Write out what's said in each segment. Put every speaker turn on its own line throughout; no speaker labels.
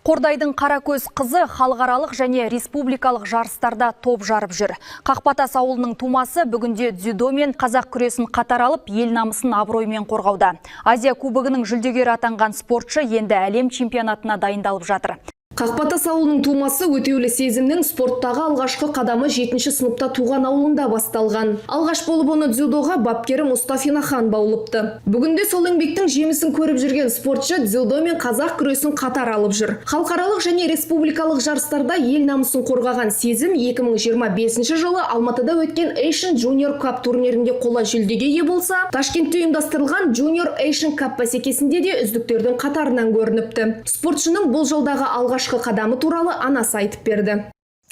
Қордайдың қаракөз қызы халықаралық және республикалық жарыстарда топ жарып жүр. Қақпатас ауылының тумасы бүгінде дзюдо мен қазақ күресін қатар алып, ел намысын абыроймен қорғауда. Азия кубогының жүлдегері атанған спортшы енді әлем чемпионатына дайындалып жатыр.
Қақпатас ауылының тумасы Өтеулі Сезімнің спорттағы алғашқы қадамы 7 сыныпта туған ауылында басталған. Алғаш болып оны дзюдоға бапкері Мұстафина Хан баулыпты. Бүгінде сол еңбектің жемісін көріп жүрген спортшы дзюдо мен қазақ күресін қатар алып жүр. Халықаралық және республикалық жарыстарда ел намысын қорғаған Сезім 2025 жылы Алматыда өткен Asian Junior Cup турнирінде қола жүлдеге ие болса, Ташкентте ұйымдастырылған Junior Asian Cup бәсекесінде де үздіктердің қатарынан көрініпті. Спортшының бұл жолдағы алғашқы қадамы туралы анасы айтып берді.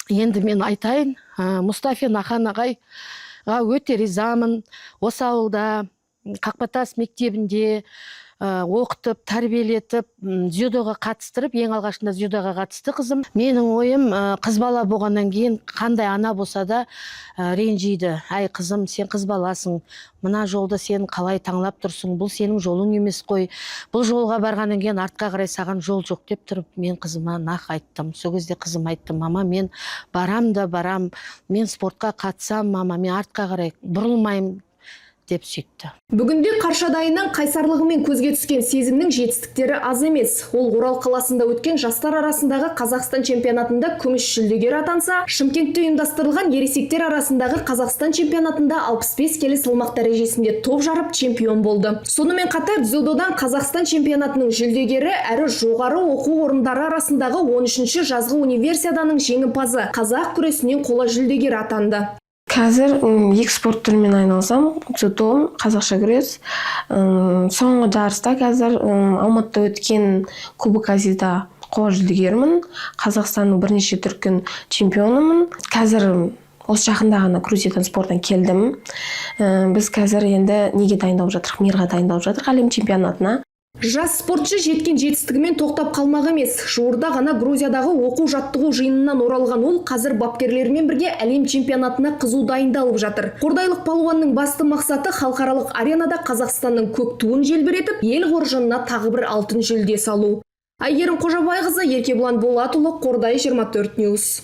Енді мен айтайын, Мұстафин Ахан ағайға өте ризамын. Осы ауылда, Қақпатас мектебінде оқытып, тәрбиелетіп, дзюдоға қатыстырып, ең алғашында дзюдоға қатысты қызым. Менің ойым, қыз бала болғаннан кейін қандай ана болса да ренжиді: «Әй, қызым, сен қыз баласың, мына жолды сен қалай таңлап тұрсың? Бұл сенің жолың емес қой. Бұл жолға барғаннан кейін артқа қарай саған жол жоқ», – деп тұрып, мен қызыма нақ айттым. Сол кезде қызым айтты: «Мама, мен барам да барам, мен спортқа қатысам, мама, мен артқа қарай бұрылмаймын», – деп сөйтті.
Бүгінде қаршадайынан қайсарлығымен көзге түскен Сезімнің жетістіктері аз емес. Ол Орал қаласында өткен жастар арасындағы Қазақстан чемпионатында күміс жүлдегер атанса, Шымкентте ұйымдастырылған ересектер арасындағы Қазақстан чемпионатында 65 келі салмақ дәрежесінде топ жарып, чемпион болды. Сонымен қатар дзюдодан Қазақстан чемпионатының жүлдегері әрі жоғары оқу орындары арасындағы 13-ші жазғы универсиаданың жеңімпазы, қазақ күресінен қола жүлдегер атанды.
Қазір екі спорт түрімен айналысамын: дзюдо, қазақша күрес. Соңғы жарыста қазір Алматыда өткен Кубок Азияда қола жүлдегермін, Қазақстанның бірнеше дүркін чемпионымын. Қазір осы жақында ғана Грузиядан спорттан келдім. Біз қазір енді неге дайындалып жатырмық? Мирға дайындалып жатырмық, әлем чемпионатына.
Жас спортшы жеткен жетістігімен тоқтап қалмақ емес. Жуырда ғана Грузиядағы оқу жаттығу жиынынан оралған ол қазір бапкерлерімен бірге әлем чемпионатына қызу дайындалып жатыр. Қордайлық палуанның басты мақсаты – халықаралық аренада Қазақстанның көк туын желбіретіп, ел қоржынына тағы бір алтын жүлде салу. Әйгерім Қожабайқызы, Еркебұлан Болатұлы, Қордай, 24 News.